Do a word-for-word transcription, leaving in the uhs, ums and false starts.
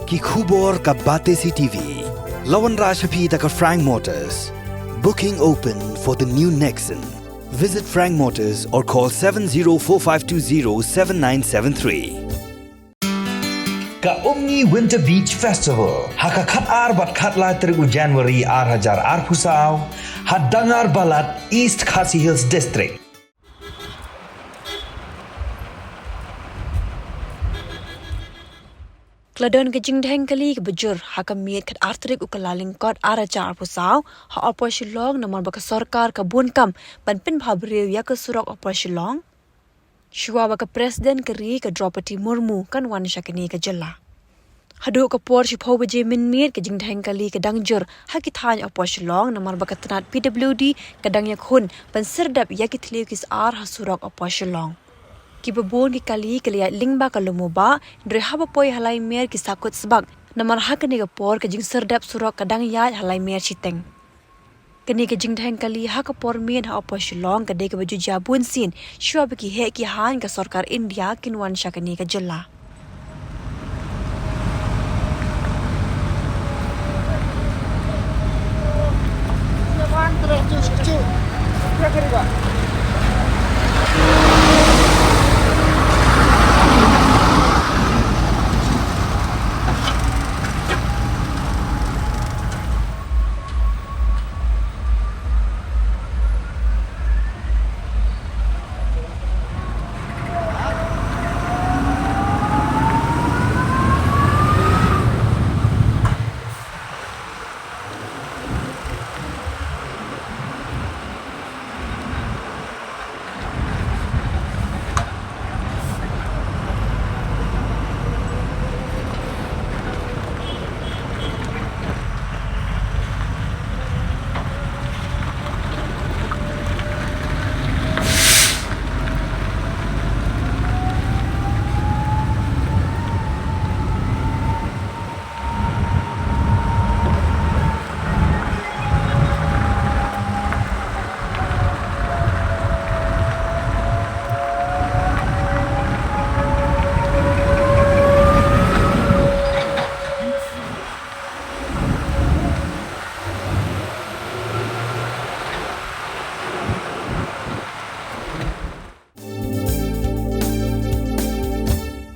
Ki khubor ka Batesi T V. La wanrah sha phi da ka Frank Motors. Booking open for the new Nexon. Visit Frank Motors or call seven zero four five two zero seven nine seven three. Ka Umngi Winter Beach Festival ha ka khat ar bad khat lai tarik u January ar hajar arphew saw ha Dangar Balat, East Khasi Hills District. Ka la don ka jingdheng kali kaba jur ha ka miet khat ar tarik u Kyllalyngkot ar hajar arphew saw ha Upper Shillong namar ba ka sorkar ka bun kam ban pynbha briew ïa ka surok Upper Shillong. Shuwa ba ka President ka ri ka Droupadi Murmu kan wan sha kane ka jylla. Haduh ka por shiphew baje mynmiet ka jingdheng kali ka dang jur ha ki thaiñ Upper Shillong namar ba ka tnat P W D ka dang ïakhun ban serdep ïa ki thliew ki sar ha surok Upper Shillong. Kiba bun ki kali ki la ïaid lyngba ka lum u bah, hynrei haba poi ha lai mer ki sahkut sbak namar ha kane ka por ka jingserdep surok ka dang ïaid ha lai mer shiteng. Kane ka jingdheng kali ha ka por miet ha Upper Shillong ka dei kaba ju jia bunsien shuwa ba ki heh ki haiñ ka sorkar India kin wan sha kane ka jylla.